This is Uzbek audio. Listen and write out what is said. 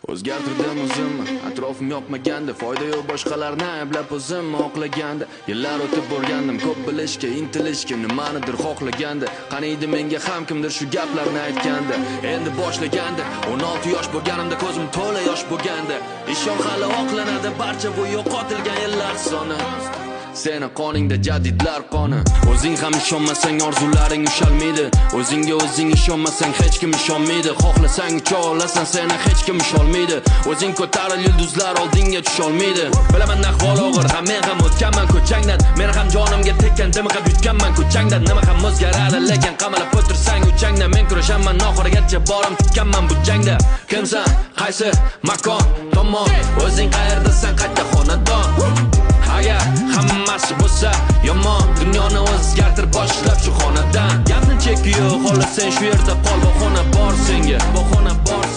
O'zgartirdim o'zimni, atrofim yoqmaganda, foyda yo'q boshqalarni ayblab o'zimni oqlaganda. Yillar o'tib o'rgandim ko'p bilishga, intilishga, nimanidir xohlaganda. Qaniydi menga ham kimdir shu gaplarni aytganda. Endi boshlaganda 16 yosh bo'lganimda ko'zim to'la yosh bo'lganda. Ishon hali oqlanadi barcha bu yo'qotilgan yillar soni. Seni qoningda jadidlar qoni. O'zing ham ishonmasang orzularing ushalmaydi. O'zingga o'zing ishonmasang hech kim ishonmaydi. Xohlasang ucha olasan, seni hech kim usholmaydi. O'zing ko'taril, yulduzlar oldinga tusholmaydi. Bilaman ahvol og'ir, ham men ham o'tganman ko'changdan. Men ham jonimga tekkan, dimiqib yutganman ko'changdan. Nima ham o'zgaradi, lekin qamalib o'tirsang uchangdan. Men kurashaman oxirigacha, borim tikkanman bu jangda. Kimsan, qaysi makon, tomon, o'zing qayerdasan, qayta xonadon. Agar hammasi bo'lsa yomon, dunyoni o'zgartir boshlab shu xonadan. Gapni cheki yo'q, xohlasang shu yerda qol, bahona bor senga, bahona bor.